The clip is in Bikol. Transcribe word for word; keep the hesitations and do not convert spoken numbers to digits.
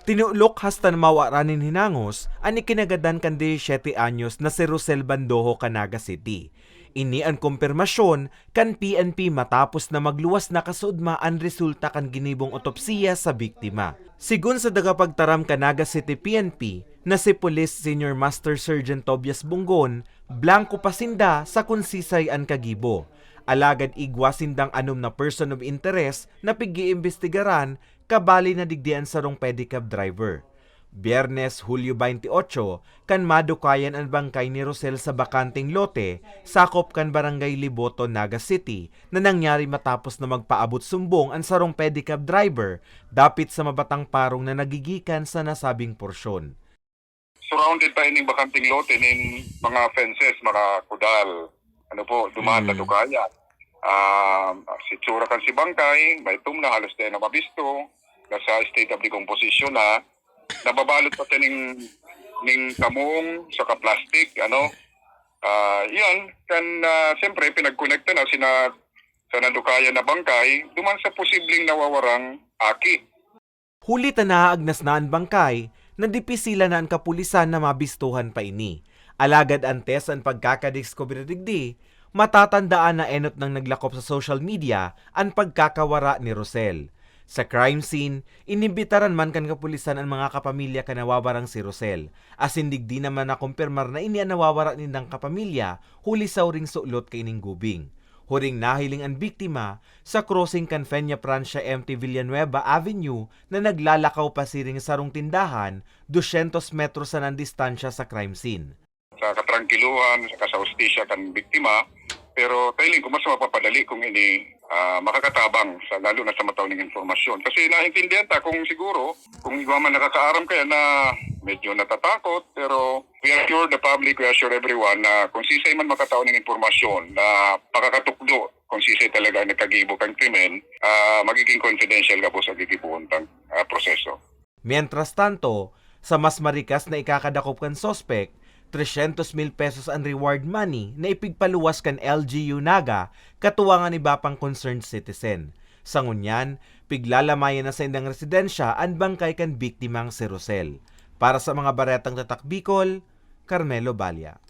Tinulok hasta na mawaran nin hinangos an ikinagadan kan disisiete anyos na si Rosel Bandojo kan Naga City. Ini an kumpirmasyon kan P N P matapos na magluwas na kasuodma an resulta kan ginibong otopsiya sa biktima. Sigon sa tagapagtaram kan Naga City P N P na si Police Senior Master Sergeant Tobias Bunggon, blangko pa sinda sa kun sisay an kagibo. Alagad igwa sindang anom na person of interest na pig-iimbestigaran, kabali na digdi an sarong pedicab driver. Biyernes, Hulyo twenty-eight, kan madukayan an bangkay ni Rosel sa bakanteng lote, sakop kan Barangay Liboto, Naga City, na nangyari matapos na magpaabot sumbong an sarong pedicab driver dapit sa mabatang parong na nagigikan sa nasabing porsyon. Surrounded pa ining bakanteng lote nin mga fences, mga kudal. Ano po, duman Mm. na dukayan. Ah, si tsura kan si bangkay, may tumna, halos di na mabisto. Nasa state of decomposition na. Nababalot pa siya ning, ning kamong, saka plastic, ano. Ah, yan, kan, ah, siyempre, pinagkonekta na sina, sa nadukayan na bangkay, duman sa posibleng nawawarang aki. Huli ta naagnas na an bangkay, nadipisilan na an kapulisan na mabistuhan pa ini. Alagad antes an pagkakadiskubre digdi, matatandaan na enot nang naglakop sa social media an pagkakawara ni Rosel. Sa crime scene, inimbitaran man kan kapulisan an mga kapamilya kan nawawarang si Rosel, asin digdi naman nakumpirmar na ini an nawawara nindang kapamilya huli sa huring sulot kaining gubing. Huring nahiling an biktima sa crossing kan Peña Francia M T Villanueva Avenue na naglalakaw pasiring sarong tindahan, dosyentos metros sana an distansya sa crime scene. Sa katrangkiluhan, sa kasahustisya kan biktima, pero ta hiling ko mas mapapadali kung ini, ah, makakatabang, sa, lalo na sa matao ning impormasyon. Kasi naintindihan ta kung siguro, kung igwa man nakakaaram kaya na medyo natatakot, pero we assure the public, we assure everyone na kung sisay man makatao ning impormasyon na makakatukdo kung sisay talaga ang nagkagibo kan krimen, ah, magiging confidential gabos ang gigibohon tang, ah, proseso. Mientras tanto, sa mas marikas na ikakadakop kan suspek, tresyentos mil pesos an reward money na ipigpaluwas kan L G U Naga katuwang an iba pang concerned citizen. Sa ngunyan, piglalamayan na sa indang residensya an bangkay kan biktimang si Rosel. Para sa mga baretang Tatak Bicol, Carmelo Balla.